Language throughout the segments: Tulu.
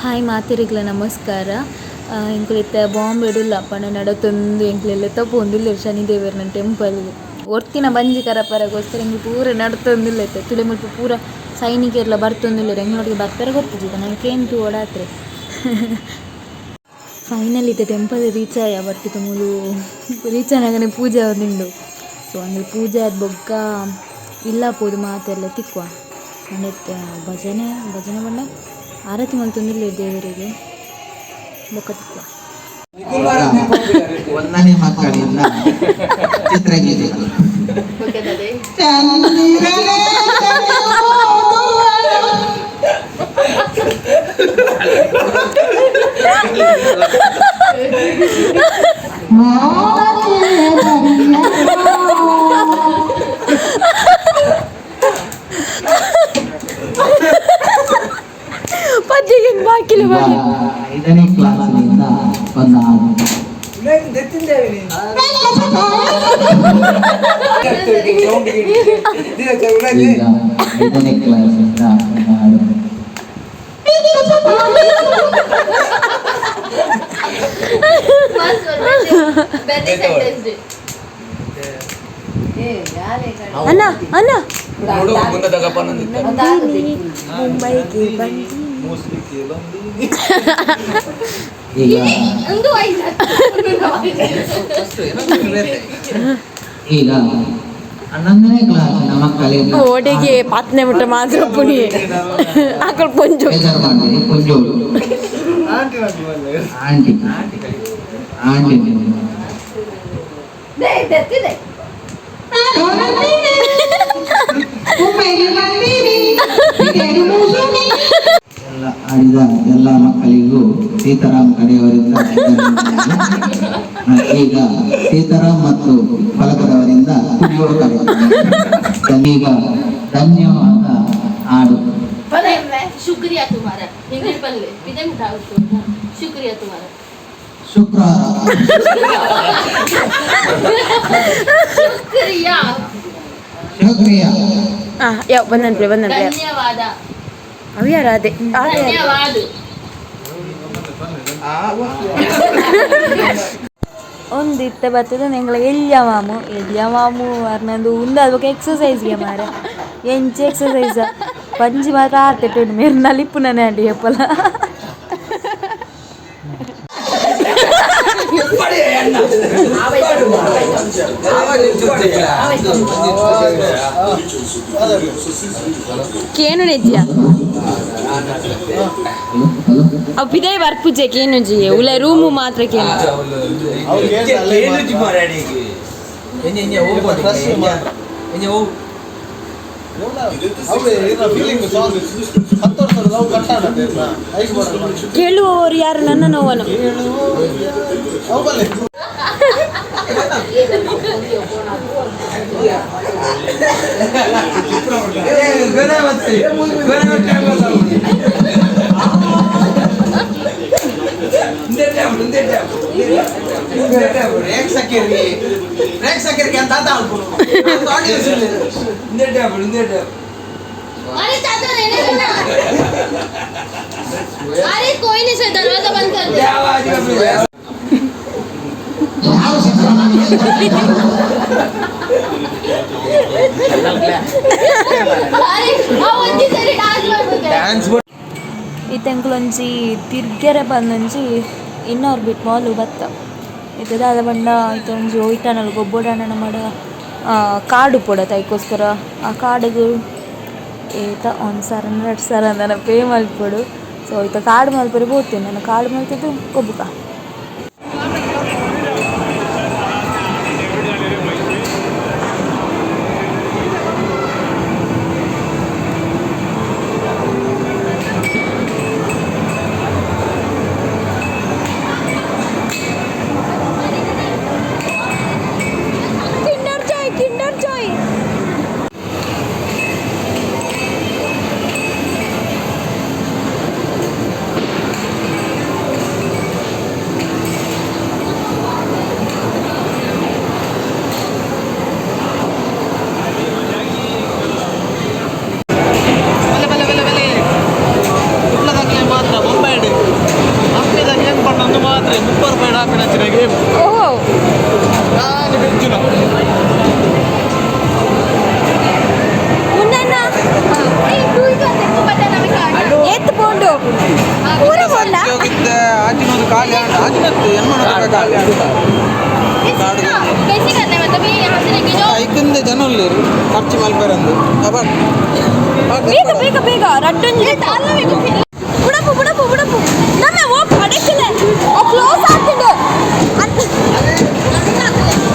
ಹಾಯ್ ಮಾತೆರೆಗ್ಲ ನಮಸ್ಕಾರ. ಎಂಕುಲು ಇತ್ತೆ ಬಾಂಬೆಡ್ ಉಲ್ಲ ಪಂಡ ನಡತೊಂದು ಎಂಕ್ಲೆಲ್ಲ ಪೋವೊಂದುಲ್ಲೆರ್ ಶನಿದೇವೆರ್ನ ಟೆಂಪಲ್. ಒರ್ತಿನ ಬಂಜಿ ಕರಪರಗೋಸ್ಕರ ಎಂಕುಲು ಪೂರ ನಡತೊಂದುಲ್ಲ ಇತ್ತೆ. ತುಲೆ ಮುಲ್ಪ ಪೂರ ಸೈನಿಕೆರ್ಲ ಬರ್ತೊಂದುಲ್ಲೆರ್. ಎಂಕ್ಲೊಟ್ಟಿಗೆ ಬರ್ಪೆರೆ ಗೊತ್ತಿಜ್ಜಿ, ನನ ಕೇನ್ ತೂವೊಡಾತ್ರೆ. ಫೈನಲ್ ಇತ್ತೆ ಟೆಂಪಲ್ ರೀಚ್ ಆಯ. ಬಟ್ ಇತ್ತೆ ಮೂಲು ರೀಚ್ ಆನಗನೆ ಪೂಜೆ ಆವೊಂದುಂಡು. ಸೊ ಅಂದ್ ಪೂಜೆ ಆದ್ ಬೊಕ್ಕ ಇಲ್ಲ ಪೋದು ಮಾತೆರ್ಲ ತಿಕ್ಕುವ. ಪಂಡ ಇತ್ತೆ ಭಜನೆ ಭಜನೆ ಪಂಡ ಆರತಿ ಮಲ್ತೊಂದುಲ್ಲೆರ್ ದೇವೆರೆಗ್. ಬೊಕ್ಕ ತಿಕ್ಕುವ. ಒಂದನೇ ಮಕ್ಕಳಿಂದ ಚಿತ್ರಗೀತೆಗಳು. ಪದ್ಯಗೆ ಬಾಕಿಲು. ಈಗ ಐದನೇ ಕ್ಲಾಸಿನಿಂದ ಒಂದು ಹಾಡು. ಈಗ ಐದನೇ ಕ್ಲಾಸಿಂದ ಒಂದು ಹಾಡು. ಅಣ್ಣ ಅಣ್ಣ, ಮುಂಬೈಗೆ ಬಂದಿ. ಈಗ ಈಗ 11ನೇ ಕ್ಲಾಸಿನ ಮಕ್ಕಳಿಂದ. ಓಡೆಗೆ ಪತ್ನೆ ಮುಟ್ಟ ಮಾತ್ರ ಪುಣಿ ಆಕಳು ಪೊಂಜು. ಬೇಜಾರು ಮಾಡಿರಿ, ಪೊಂಜೋಳು, ಆಂಟಿ ಆಂಟಿ. ಎಲ್ಲ ಆಡಿದ ಎಲ್ಲ ಮಕ್ಕಳಿಗೂ ಸೀತಾರಾಮ್ ಕಡೆಯವರಿಂದ ಧನ್ಯವಾದಗಳು. ಈಗ ಸೀತಾರಾಮ್ ಮತ್ತು ಫಲಕದವರಿಂದ ಕುಣಿಯುವ ಕಾರ್ಯಕ್ರಮ. ಈಗ ಧನ್ಯವಾದ ಹಾಡು. शुक्रिया तुम्हारा, हिंदी पल्ले विजय मिठाई, शुक्रिया तुम्हारा. ಶುಕ್ರವಾರ. शुक्रिया. ಶುಕ್ರಿಯಾ. ಆ ಯಾವ ಬಂದನ್ಪ್ಲೆ ಬಂದನ್ಪ್ಲೆ. धन्यवाद. ಅವು ಯಾರು? ಅದೇ ಅದೇ. धन्यवाद. ಒಂದು ಇತ್ತೆ ಬರ್ತದೆ ಎಂಗ್ಲ ಎಲ್ಯ ಮಾಮು, ಎಲ್ಯ ಮಾಮು ಅರ್ನಂದು ಉಂದು ಅದಕ್ಕೆ ಎಕ್ಸಸೈಸ್ಗೆ ಮಾರೆ. ಎಂಚ ಎಕ್ಸಸೈಸ್? ಪಂಜಿ ಮಾತ್ರ ಆರ್ತೆಟ್ಟು ಮೇರ್ ನಲಿಪುನನೆ ಅಂಡಿ ಎಪ್ಪಲ. ಕೇನು ನೆಜ್ಜಿಯ? Hello hello. ಅವು ಪಿದೈ ಬರ್ಪುಜೆ ಕೇನುಜಿ, ಉಲ್ಲ ರೂಮು ಮಾತ್ರ ಕೇನು. ಕೇಳುವವರು ಯಾರು ನನ್ನ ನೋವನ್ನು? अरे चाचा, रहने दो ना. अरे कोई नहीं सर, दरवाजा बंद कर दे. ಯಾವ ಸೀತಾರಾಮ? अरे हाँ ಒಂಜಿ ಸರಿ ಡಾನ್ಸ್ ಮಾಡ್ಬೇಕು. ಇತ್ತೆ ಎಂಕುಲೊಂಜಿ ತಿರ್ಗೆರೆ ಬಂದೊಂಜಿ ಇನ್ನಾರ್ಬಿಟ್ ಮಾಲು ಬತ್ತ. ಇತ್ತೆ ದಾದ ಪಂಡ, ಇತ್ತೆ ಒಂಜಿ ಒಯ್ತಾನಲ್ ಗೊಬ್ಬೊಡಾಂಡ ನಮಡ ಕಾರ್ಡ್ ಉಪ್ಪೊಡತ, ಐಕೋಸ್ಕರ ಆ ಕಾರ್ಡ್ಗ್ ಏತ 1 ಸಾವಿರ 2 ಸಾವಿರ ಅಂದನ ಪೇ ಮಲ್ಪೊಡು. ಸೊ ಇತ್ತೆ ಕಾರ್ಡ್ ಮಲ್ಪೆರೆ ಪೋತಿನಿ ನಾನು. Card ಮಲ್ತುದು ಗೊಬ್ಬುಕ. Kinder Joy, Kinder Joy. ಉಂಡು ಪೂರ ಬೋಡ. कैसे करना है मतलब ये यहाँ से लेके जाओ. ಐಕಿಂದ ಜನ ಉಲ್ಲೇರು ಖರ್ಚು ಮಲ್ಪರಂದು. ಬೇಗ ಬೇಗ ಬೇಗ ರಡ್ಡೊಂಜಿ ಬುಡಪು ಬುಡಪು ಬುಡಪು ನಮ್ಮ ಓ ಪಡೆಕಲೆ ಓ ಕ್ಲೋಸ್ ಆತಂಡು,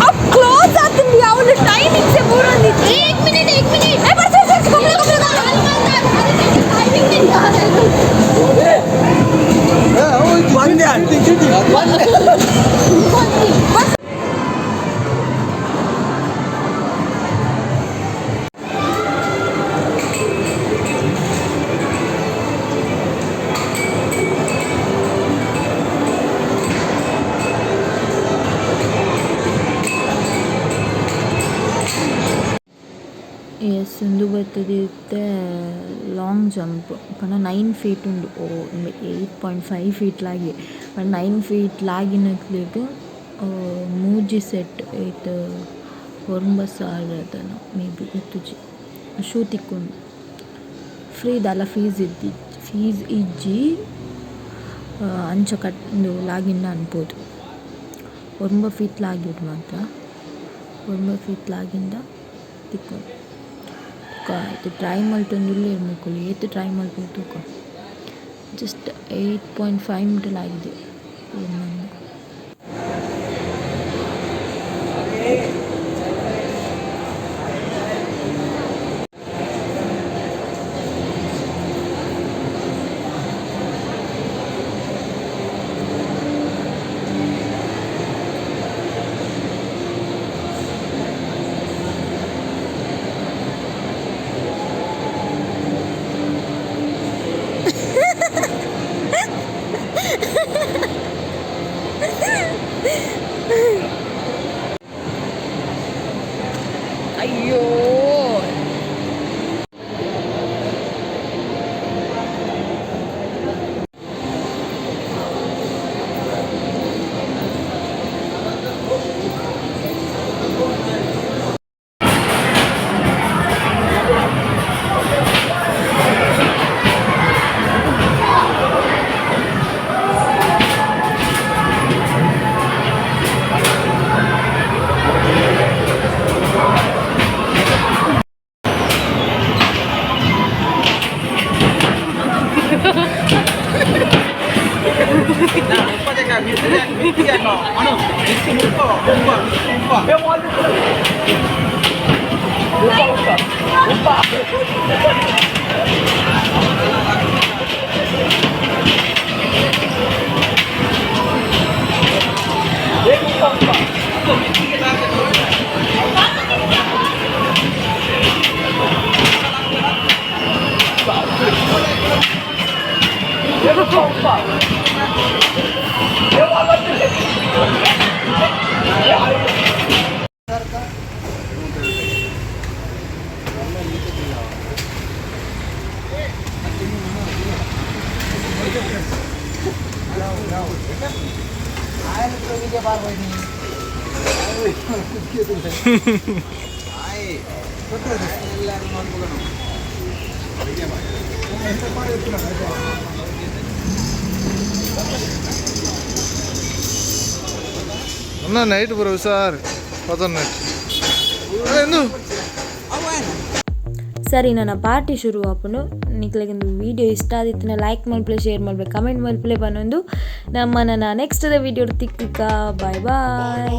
ಆ ಕ್ಲೋಸ್ ಆತಂಡು. ಅವನು ಟೈಮಿಂಗ್ಸ್ ಬೂರೊಂದಿ. एक मिनट, एक मिनट. ಏ ಬರ್ಸು ಬರ್ಸು ಕೊಬ್ಲೆ ಕೊಬ್ಲೆ. टाइमिंग नहीं जा रहा है. ಬಸ್. ಎಸ್, ಉಂದು ಬತ್ತುದು ಇತ್ತೆ ಲಾಂಗ್ ಜಂಪ್ ಪಂಡ 9 ಫೀಟ್ ಉಂಡು. ಓ 8.5 ಫೀಟ್ ಲಾಗಿ ಪಂಡ 9 ಫೀಟ್ ಲಾಗಿನಕ್ಲೆಗ್ ಮೂಜಿ ಸೆಟ್ ಏತ್ 9000ದನ ಮೇ ಬಿ ಗೊತ್ತುಜಿ ಶೂ ತಿಕ್ಕುಂಡು. ಫ್ರೀ ದಾಲ ಫೀಸ್ ಇದ್ದಿ, ಫೀಸ್ ಇಜ್ಜಿ. ಅಂಚ ಕಟ್ ಉಂದು ಲಾಗಿಂಡ ಅನ್ಬೋದು. 9 ಫೀಟ್ ಲಾಗಿಡ್ ಮಾತ್ರ, 9 ಫೀಟ್ ಲಾಗಿಂಡ ತಿಕ್ಕುಂಡು. ಬೊಕ ಇತ್ತೆ ಟ್ರೈ ಮಲ್ತೊಂದುಲ್ಲೆರ್ ಮೊಕುಲು. ಏತ್ ಟ್ರೈ ಮಲ್ಪುವೆರ್ ತೂಕ. ಜಸ್ಟ್ 8.5 ಮುಟ ಲಾಗಿದೆ. ಅಯ್ಯೋ. ಅಣ್ಣ ನೈಟ್ ಬರೋ ಸರ್ ಪದನ್ ನೈಟ್ ಎಂದು. ಸರಿ, ನನ್ನ ಪಾರ್ಟಿ ಶುರು ಆಪುಂಡು. ನಿಕ್ಲೆಗ್ ಇಂದು ವೀಡಿಯೋ ಇಷ್ಟ ಆದಿತ್ತಿನ ಲೈಕ್ ಮಲ್ಪಲೆ, ಶೇರ್ ಮಲ್ಪಲೆ, ಕಮೆಂಟ್ ಮಲ್ಪಲೆ ಪನೊಂದು ನಮ್ಮ ನನ್ನ ನೆಕ್ಸ್ಟ್ ವೀಡಿಯೋ ತಿಕ್ಕುಕ. Bye boy.